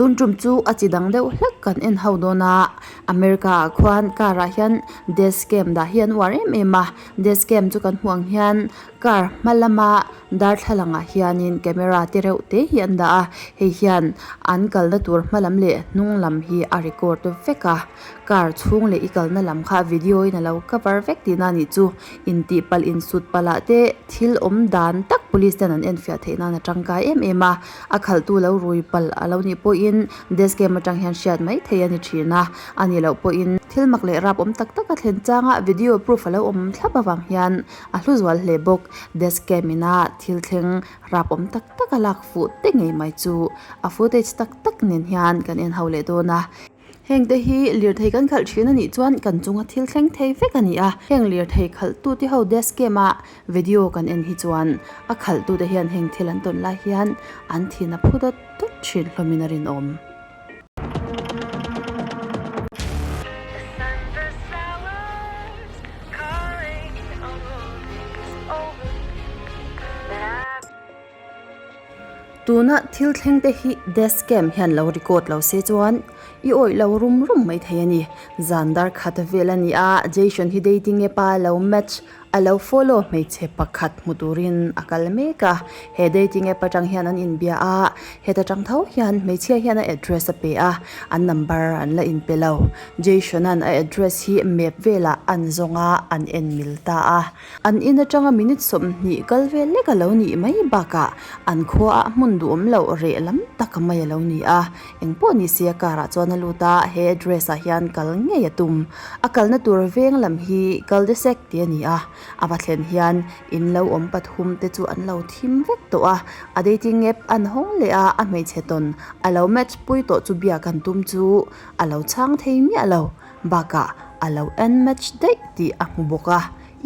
Tun tum chu a chi dang deuh hlek kan en ho dawn a, America ah khuan car ah hian dash cam dah hi an uar em em a, dash cam chu kan hmuh ang hian car hma lama darthlalang ah hianin camera te reuh te hi an dah a, hei hian an kalna tur hma lam leh hnung lam hi a record vek a, car chhung leh i kalna lam kha video in a lo cover vek tihna a nih chu. Intihpalh insut palh ah te thil awm dan tak police ten an enfiah theih nan a tangkai em em a, a khalhtu lo rui palh a lo nih pawhin dash cam atang hian hriat mai thei a ni thin a, a nih loh pawhin thil mak leh rap awm tak tak a thlen changa video proof a lo awm thlap avang hian a hlu zual hle bawk. Dash cam ina thil thleng rap awm tak tak a lak fuh te ngei mai chu a footage tak tak nen hian kan en ho leh dawn a. Heng te hi lirthei kan khalh thin a nih chuan kan chunga thil thleng thei vek a ni a, heng lirthei khalh tute ho dash cam a video kan en hi chuan a khalh tute hian heng thil an tawn lai hian an thin a phu dawt dawt thin hlawmin a rinawm. Tuna thil thleng te hi dash cam hian lo record lo se chuan i awih lo rum rum mai thei a ni. Zan dar khat vel a ni a, Jason hi dating app a lo match a lo follow hmeichhe pakhat hmu turin a kal mek a. He dating app atang hian an inbia a, heta tang tho hian hmeichhia hian a address a pe a, an number an la inpe lo. Jason-a'n a address hi map velah an zawng a, an en mil ta a. An in atanga minute 20 kal vel lek a lo nih mai bakah an khuaah hmun duhawm loh reh lam tak mai a lo ni a, engpawh ni se a car ah chuan a lut a, he address ah hian kal ngei a tum. A kalna tur veng lam hi cul-de-sac tih a ni a, a va thlen hian in lo awm pathum te chu an lo thim vek tawh a, a dating app an hawng leh a, a hmeichhe tawn a lo match pui tawh chu biak an tum chu a lo chhang thei miah lo. Bakah a lo en match daih tih a hmu bawk a,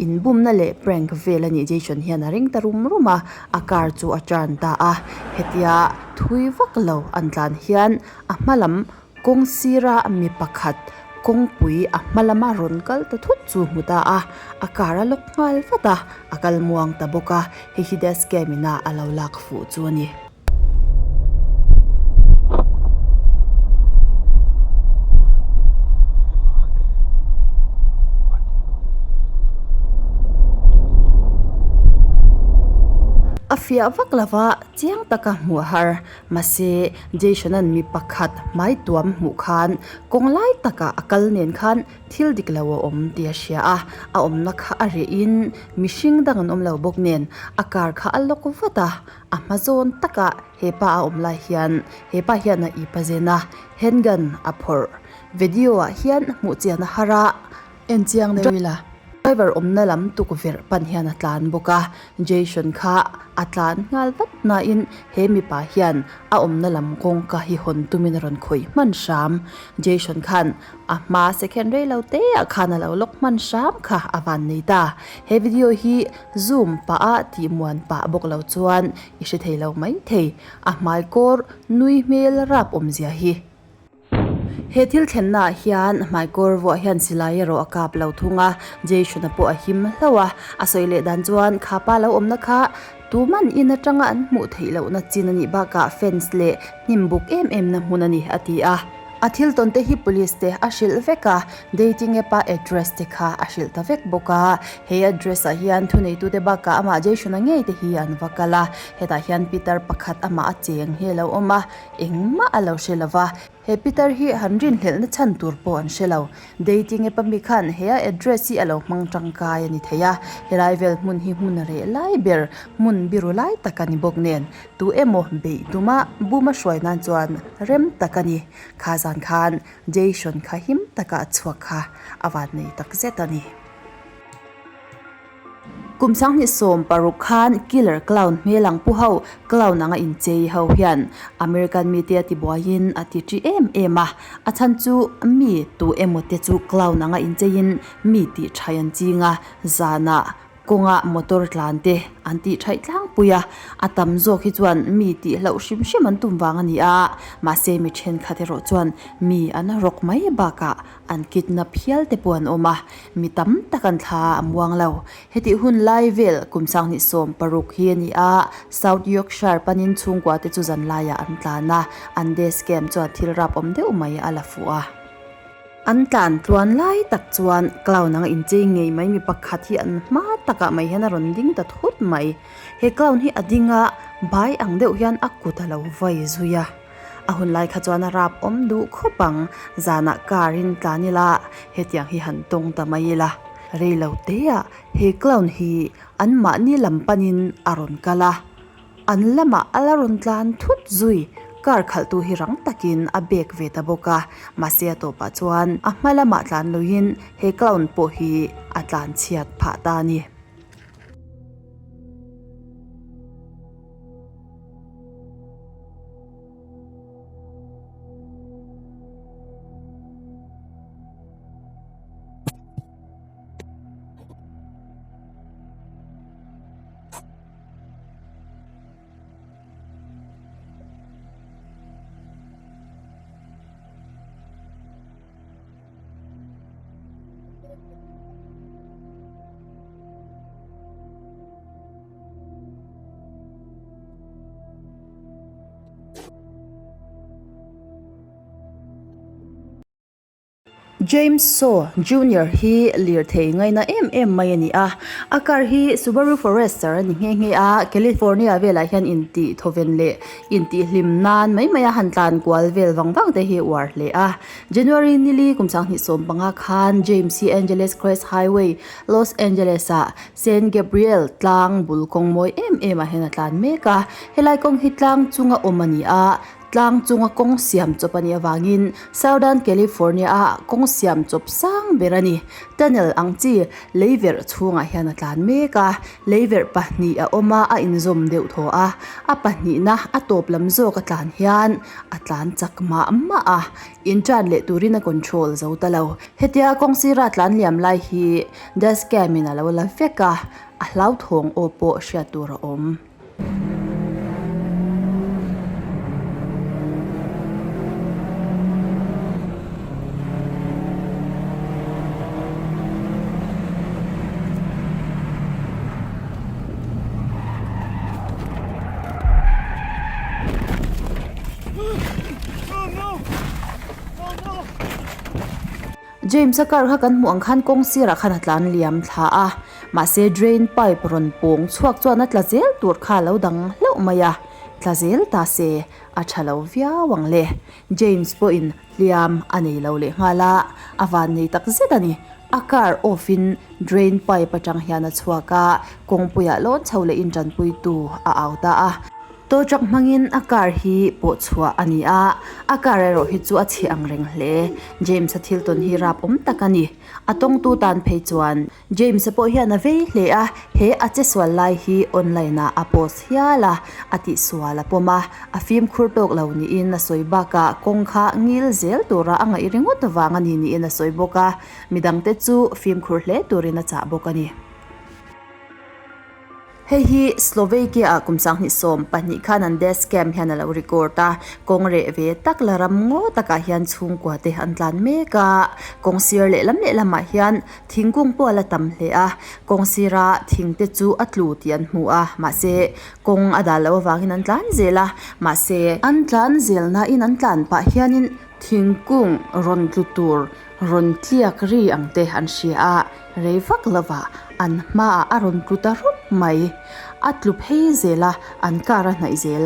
inbumna leh prank vel a nih Jason hian a ring ta rum rum a, a car chu a turn ta a, hetia thui vak lo an tlan hian a hma lam kawng sira mi pakhat kawngpui a hma lama rawn kal ta thut chu hmu ta a, a car a lock nghal vat a, a kal muang ta bawk a, hei hi dash cam ina a lo lak fuh chu a ni. A fiah vak lova chiang taka hmuh a har. Mahse, Jason-a'n mi pakhat hmai tuam hmuh khan kawng lai takah a kal nen khan thil dik lo a awm tih a hria a, a awmna kha a reh in mihring dang an awm lo bawk nen a car kha a lawk vat a. A hma zawn takah he pa a awm lai hian he pa hian a ip a zen a, handgun a phawrh. Video ah hian hmuh chian a har a, en chiang deuh ila. Driver awmna lam tukverh pan hian a tlan bawk a, Jason kha a tlan nghal vat nain he mipa hian a awmna lam kawngka hi hawn tumin a rawn khawih hman hram. Jason khan A hma second rei lo te ah khan a lo lock hman hram kha a van nei ta. He video hi zoom pah a tih muan pah bawk lo chuan i hre thei lo mai thei. A hmai kawr nui hmel rap awmzia hi. He thil thlenna ah hian hmai kawr vuah hian silai erawh a kap lo thung a, Jason-a pawh a him hlauh a. A sawi leh dan chuan kha pa lo awmna kha tuman in atanga an hmuh theih lohna chin a nih bakah fence leh hnim buk em em na hmun a ni a ti a. A thil tawn te hi police te a hrilh vek a, dating app a address te kha a hrilh ta vek bawk a. He address ah hian thuneitute bakah amah Jason-a ngei te hi an va kal a, hetah hian Peter pakhat amah a cheng hi a lo awm a, engmah a lo hre lo va. He Peter hi han rinhlelhna chhan tur pawh an hre lo. Dating app a mi khan he a address hi a lo hmang tangkai a ni thei a, helai vel hmun hi hmun reh lai ber, hmun biru lai tak a ni bawk nen. Tu emaw beih tuma buma hruai nan chuan rem tak a ni. Kha zan khan Jason kha him taka a chhuak kha a van nei tak zet a ni. Kum 2016 khan Killer Clown hmel ang pu ho clown anga inchei ho hian American mite a tibuaiin a ti ṭi em em a. A chhan chu mi tu emaw te chu clown anga incheiin mi tih ṭhai an ching a, zanah Kawnga motor tlan te an tih thaih tlangpui. tlangpui a, a tam zawk hi chuan mi tih hlauh hrim hrim an tum vang a ni a, mahse mi thenkhat erawh chuan mi an rawk mai bakah an kidnap hial te pawh an awm a, mi tam tak an thla a muang lo. Hetih hun lai vel kum sanghnih 16 hi a ni a, South Yorkshire panin chhungkua te chu zan laiah an tlan a, an desk cam chuan thil rap awm deuh mai a la fuh a. An tlan tluan lai tak chuan clown anga inchei ngei mai mi pakhat hi an hma takah mai hian a rawn ding ta thut mai. He clown hi a ding a, bai ang deuh hian a kut a lo vai zui a. A hun lai kha chuan a rap awm duh khawp ang, zanah car in tlan ila hetiang hi han tawng ta mai ila. Rei lo teah he clown hi an mahni lam panin a rawn kal a. An lamah a la rawn tlan thut zui, car khalhtu hi rang takin a bek ve ta bawk a, mahse a tawpah chuan a hma lamah tlan loin he clown pawh hi a tlan chhiat phah ta a ni. James Shaw Junior hi lirthei ngaina em em mai a ni a, a car hi Subaru Forester a ni nghe nghe a, California velah hian intih thawven leh intih hlim nan mai mai a han tlan kual vel vang vang te hi a uar hle a. January nili kum 2015 khan James hi Angeles Crest Highway, Los Angeles ah San Gabriel tlang bul kawng mawi em em ah hian a tlan mek a, helai kawng hi tlang chunga awm a ni a, Tlang chunga kawng siam chawp a nih avangin Southern California-a kawng siam chawp sang ber a ni. Tunnel ang chi leiverh chhungah hian a tlan mek a, leiverh pahnih a awm a, a inzawm deuh thaw a. A pahnihna a tawp lam zawk a tlan hian a tlan chak mah mah a, intan leh turin a control zo ta lo. Hetia kawng sira tlan liam lai hi dash cam in a lo la vek a, a hlauthawng aw pawh hriat tur a awm. James-a car kha kan hmuh ang khan kawng sirah khan a tlan liam thla a. Mahse drain pipe rawn pawng chhuak chuan a tla zel tur kha a lo dang hlauh mai a, tla zel ta se a tha lo viau ang le. James pawhin hliam a nei lo leh nghal a, a van nei tak zet a ni. A car off in drain pipe atang hian a chhuak a, kawngpuiah lawn chho leh in tanpuitu a au ta a. Tow truck hmangin a car hi pawh chhuah a ni a, a car erawh hi chu a chhe ang reng hle. James-a thil tawn hi rap awm tak a ni. A tawngtu tan phei chuan James-a pawh hian a vei hle a, he a che sual lai hi online ah a post hial a, a tihsual a pawm a, a fimkhur tawk lo niin a sawi bakah kawng kha ngil zel tura a ngaih ringawt vang a ni niin a sawi bawk a, midangte chu fimkhur hle turin a chah bawk a ni. Hei hi Slovakia ah kum 2012 khan an death cam hian a lo record a, kawng reh ve tak la ram ngaw takah hian chhungkua te an tlan mek a, kawng sir lehlam lehlamah hian thingkung pawh a la tam hle a, kawng sira thing te chu a tlu tih an hmu a, mahse kawng a dal loh avangin an tlan zel a, mahse an tlan zel nain an tlan pah hianin thingkung rawn tlu tur Rawn tliak ri ang te an hria a, rei vak lova an hmaah a rawn tlu ta rup mai. A tlu phei zel a, an car a hnaih zel.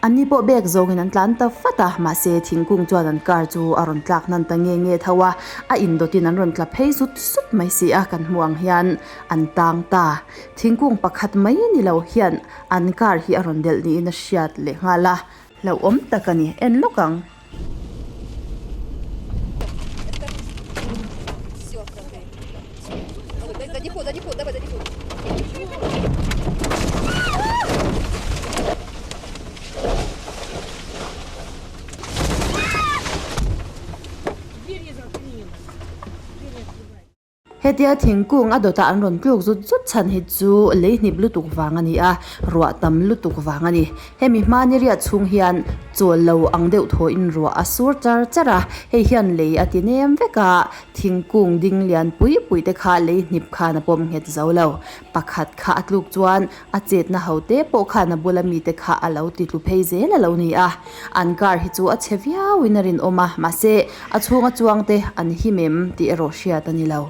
Anni pawh bag zawngin an tlan ta vat a, mahse thingkung chuan an car chu a rawn tlak hnan ta nge nge tho a, a indawtin an rawn tla phei zut zut mai si a, kan hmuh ang hian an tang ta. Thingkung pakhat mai ni lo hian an car hi a rawn delh niin a hriat leh nghal a, hlauhawm tak a ni, en lawk ang. Hetia thingkung a dawtah an rawn tluk zut zut chhan hi chu lei hnip lutuk vang a ni a, ruah tam lutuk vang a ni. Hemi hmani riat chhung hian chawl lo ang deuh thawhin ruah a sur char char a, hei hian lei a ti nem vek a, thingkung ding lian pui pui te kha lei hnip khan a pawm nghet zo lo. Pakhat kha a tluk chuan a chetna ho te pawh khan a bula mite kha a lo ti tlu phei zel a lo ni a. An car hi chu a chhe viauin a rinawm a, mahse a chhunga chuangte an him em tih erawh hriat a ni lo.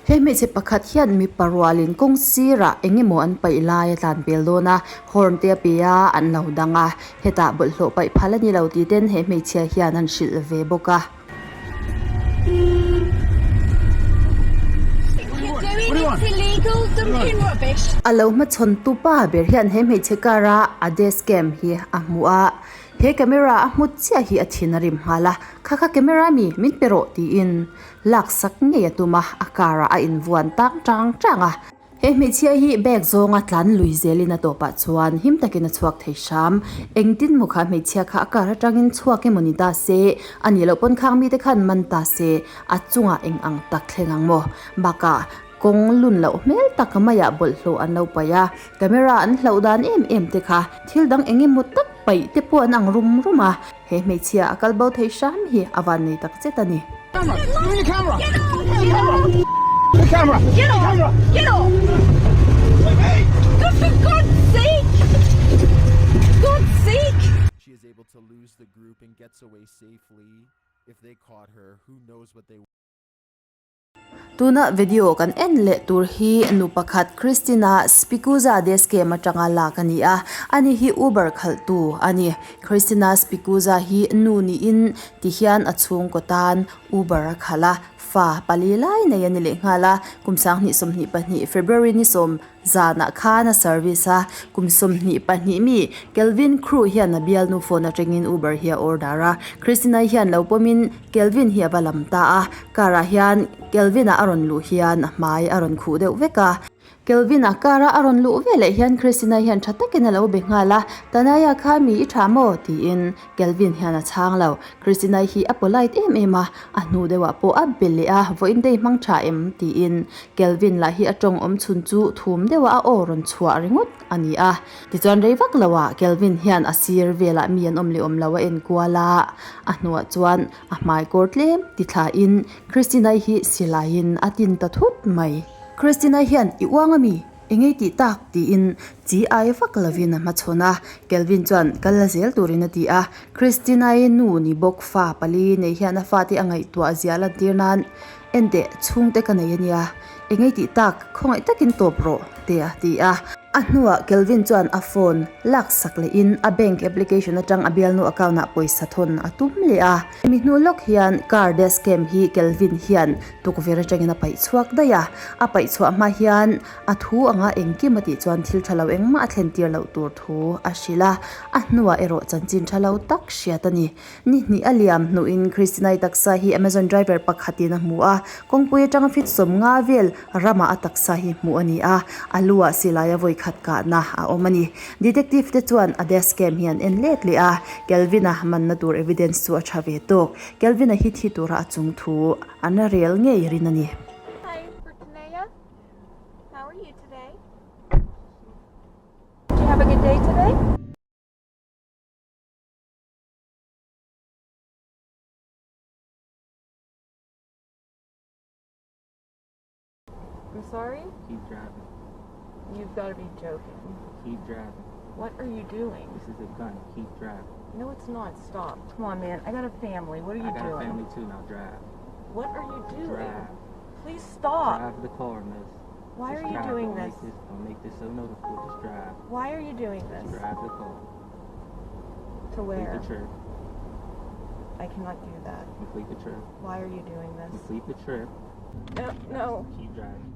He hmeichhe pakhat hian mipa rualin kawng sirah eng emaw an paih lai a tlan pel dawn a, horn te a pe a, an lo dang a. Hetah bawlhhlawh paih phal a ni lo tih ten he hmeichhia hian an hrilh ve bawk a. A lo hmachhawn tu pa ber hian he hmeichhe car a a dash cam hi a hmu a, he camera a hmu chiah hi a thin a rim nghal a, Kha kha camera mi min pe rawh tiin laksak ngei a tum a, a car ah a invuan tang tang tang a. He hmeichhia hi bag zawnga tlan lui zelin a tawpah chuan him takin a chhuak thei hram. Engtin maw kha hmeichhia kha a car atangin chhuak emaw ni ta se, a nih loh pawn khang mite khan man ta se, a chungah eng ang tak thleng ang maw? Bakah kawng lun loh hmel tak maiah bawlhhlawh an lo paih a, camera an hlauh dan em em te kha thil dang eng emaw tak paih te pawh an ang rum rum a. He hmeichhia a kal bo thei hram hi a van nei tak zet a ni. Tuna video kan en leh tur hi nu pakhat Christina Spicuzza Dashcam atanga lak a ni a, ani hi Uber khalhtu a ni. Christina Spicuzza hi nu niin tihian a chhungkaw tan Uber a khalh a, fa pali lai nei a ni lehnghal a, kum 2022 February ni sawm Zanah khan a service a, kum 22 mi Kelvin Crew hian a bialnu phone atangin Uber hi a order a, Christina-i hian lo pawmin Kelvin hi a va lam ta a, car ah hian Kelvin-a a rawn luh hian a hmai a rawn khuh deuh vek a. Kelvin-a car a a rawn luh veleh hian Christina-i hian tha takin a lo be nghal a, Tanaya kha mi i tha maw? tiin Kelvin hian a chhang lo. Christina-i hi a polite em em a, a hnu deuhah pawh a be leh a, vawiin day hmang tha em? tiin Kelvin lah hi a tawng awm chhun chu thum deuha a aw rawn chhuah ringawt a ni a. Tichuan rei vak loah Kelvin hian a sir velah mi an awm leh awm lo a enkual a, a hnuah chuan a hmai kawr tlem ti thlain Christina-i hi silaiin a tin ta thut mai. Christina-i hian i uang a mi? Engei tih tak? tiin chi ai vak lovin a hmachhawn a, Kelvin chuan kal la zel turin a ti a. Christina-i nu ni bawk fa pali nei hian a fate a ngaihtuah zia lantir nan, Enteh, chhungte ka nei a nia, engei tih tak, khawngaih takin tawp rawh, te a ti a. A hnuah Kelvin chuan a phone lak sak lehin a bank application atang a bialnu account ah pawisa thawn a tum leh a. Hemi hnu lawk hian car dash cam hi Kelvin hian tukverh atangin a paih chhuak daih a, a paih chhuah hma hian a thu anga engkim a tih chuan thil tha lo engmah a thlen tir loh tur thu a hrilh a, a hnuah erawh chanchin tha lo tak hriat a ni. Ni hnih a liam hnuhin Christina-i taksa hi Amazon driver pakhatin a hmu a, kawngpui atanga fit 50 vel ramah a taksa hi hmuh a ni a, a luah silaia vawi khat kahna a awm a ni. Detective te chuan a dash cam hi an en let leh a, Kelvin-a manna tur evidence chu a tha ve tawk. Kelvin-a hi thi tura a chung thu an rel ngei rin a ni. Hi, for Tanaya. How are you today? Did you have a good day today? I'm sorry? Keep driving. You've got to be joking. Keep driving. What are you doing? This is a gun. Keep driving. No, it's not. Stop. Come on, man. I got a family. What are you I got doing? a family too. Now drive. What are you doing? Drive. Please stop. Drive the car, miss. Why Just are you drive. doing Don't this? Make this? Don't make this so noticeable. Just drive. Why are you doing this? Just drive the car. To Complete where? the trip. I cannot do that. Complete the trip. Why are you doing this? Complete the trip. No, no. Keep driving.